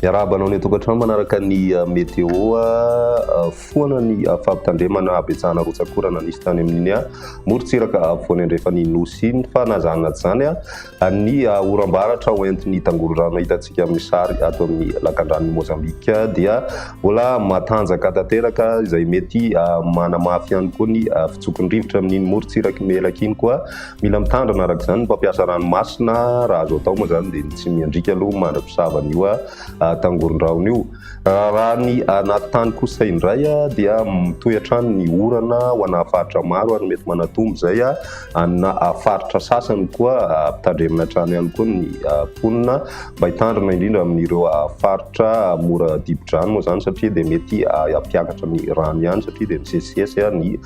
Miarahaba anao any an-tokantrano manaraka ny météo. Foana ny fampitandremana habetsahana rotsak'orana nisy tany amin'iny morontsiraka afovoany andrefan'ny Nosy iny fa na izany na tsy izany ny oram-baratra hoentin'ny tangoron-drano hitantsika amin'ny sary ato amin'ny lakandranon'i Mozambique dia mbola matanjaka tanteraka izay mety manamafy ihany koa ny fitsoky ny rivotra amin'iny morontsirak'i Melaky iny koa mila mitandrina araka izany ny mpampiasa ranomasina raha azo atao moa izany dia ny tsy miandriaka aloha mandra-pisava an'io tangoron-drahona io. Raha ny anaty tany kosa indray dia mitohy hatrany ny orana ho ana faritra maro ary mety manatombo izay amina faritra sasany koa ampitandremana hatrany ihany koa ny mponina mba hitandrina indrindra amin'ireo faritra mora dibo-drano moa izany satria dia mety hampiakatra ny rano ihany satria dia misesisesy ny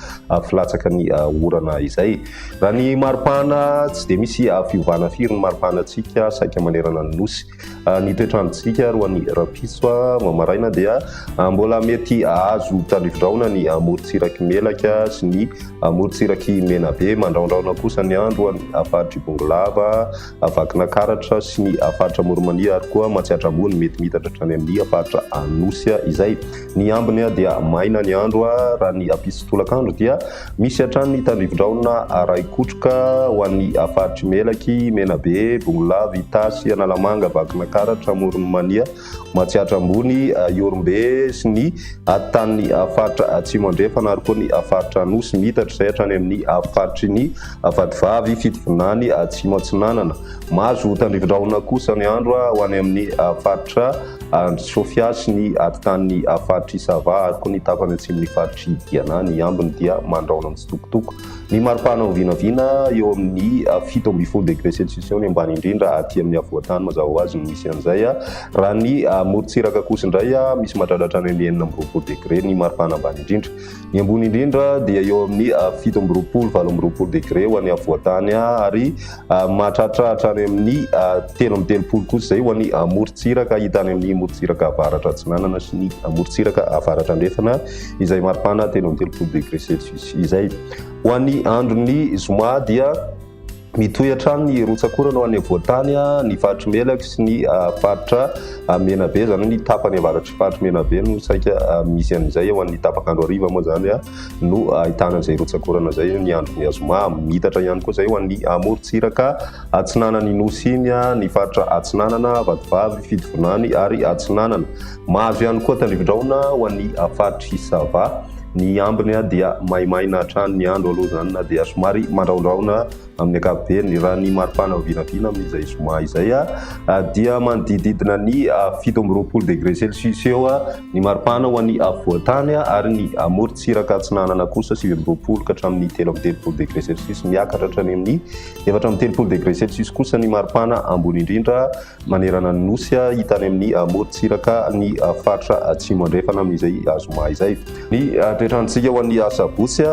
filatsaka ny orana izay. Raha ny maripana tsy dia misy fiovana firy ny maripanantsika saika manerana ny nosy. Ny toetr'androntsika ary ho an'ny rahampitso vao maraina dia mbola mety hahazo tandrifindrahona ny morontsirak'i Melaka sy ny morontsirak'i Menabe. Mandrahondrahona kosa ny andro ho an'ny faritr'i Bongolava, Vakinakaratra sy ny faritra Amoron'i-Mania ary koa Matsiatra Ambony. Mety miitatra hatrany amin'ny faritra Anosy izay. Ny ambiny dia maina ny andro raha ny ampitso tolakandro dia misy hatrany ny tandrivindrahona arahi-kotroka ho an'ny faritr'i Melaky, Menabe, Bongolava, Itasy, Analamanga, Vakinakaratra, Amoron'i Mania, Matsiatra Ambony, Ihorombe sy ny tanin'ny faritra Atsimo Andrefana ary koa ny faritra Anosy miitatra izay hatrany amin'ny faritry ny Vatovavy, Fitovinany, Atsimo Atsinanana. Mahazo tandrivindrahona kosa ny andro ho any amin'ny faritra Sofia sy ny atitan'ny faritr'i Sava ary koa ny tapany atsimon'ny faritr'i Diana. Ny ambiny dia mandrahona mitsitokotoko. Ny maripana ho vinavina eo amin'ny 17 degré celsius eo ny ambany indrindra aty amin'ny afovoan-tany mazava ho azy no misy an'izay. Raha ny morontsiraka kosa indray misy mahatratra hatrany amin'ny 26 degré ny maripana ambany indrindra. Ny ambony indrindra dia eo amin'ny 27, 28 degré ho an'ny afovoan-tany ary mahatratra hatrany amin'ny 33 kosa izay ho an'ny morontsiraka hita any amin'ny morontsiraka avaratra atsinanana sy ny morontsiraka avaratra andrefana izay maripana 33 degré celsius izay. Ho an'ny andron'ny zoma dia Mitohy hatrany ny rotsak'orana ho an'ny afovoan-tany, ny faritr'i Melaky sy ny faritra Menabe, izany hoe ny tapany avaratry faritr'i Menabe no saika misy an'izay, ho an'ny tapak'andro hariva moa izany no ahitana an'izay rotsak'orana izay ny andron'ny zoma. Miitatra ihany koa izay ho an'ny morontsiraka atsinanan'ny Nosy iny, ny faritra Atsinanana, Vatovavy, Fitovinany ary Atsinanana. Mahazo ihany koa tandrivindrahona ho an'ny faritr'i Sava. Ny ambiny dia maimaina hatrany ny andro aloha izany na dia somary mandrahondrahona amin'ny ankapobeny. Raha ny maripana vinavina amin'izay zoma izay dia manodididina ny 27 degré celsius eo ny maripana ho an'ny afovoan-tany ary ny morontsiraka atsinanana kosa 29 ka hatramin'ny 33 degré celsius miakatra hatrany amin'ny 34 degré celsius kosa ny maripana ambony indrindra Manerana ny Nosy, hita any amin'ny morontsiraka ny faritra atsimo andrefana amin'izay zoma izay. Ny toetr'androntsika ho an'ny asabotsy,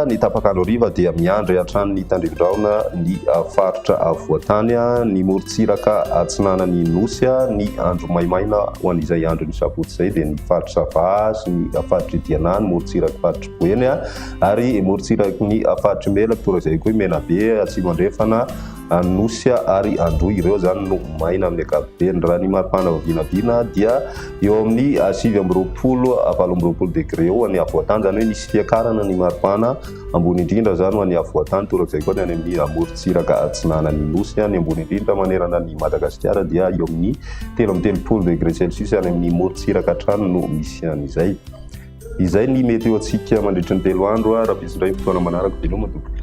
ny tapak'andro hariva dia miandry hatrany ny tandrivindrahona ny faritra afovoan-tany, ny morontsiraka atsinanan'ny Nosy, ny andro maimaina ho an'izay andron'ny sabotsy izay dia ny faritra Sava sy ny faritr'i Diana, ny morontsirak'i faritr'i Boeny ary morontsiraky ny faritr'i Melaky, torak'izay koa i Menabe atsimo andrefana. Anosy ary Androy ireo izany no maina amin'ny ankapobeny. Raha ny maripana vinavina dia eo amin'ny 29 28 degré eo any afovoan-tany, izany hoe nisy fiakarana ny maripana ambony indrindra izany ho an'ny afovoan-tany, torak'izay koa ny any amin'ny morontsiraka atsinanan'ny Nosy. Ny ambony indrindra manerana an'i Madagasikara dia eo amin'ny 33 degré celsius any amin'ny morontsiraka hatrany no misy an'izay. Izay ny météo antsika mandritry ny 3 andro, raha misy indray fotoana manaraka, veloma tompoko.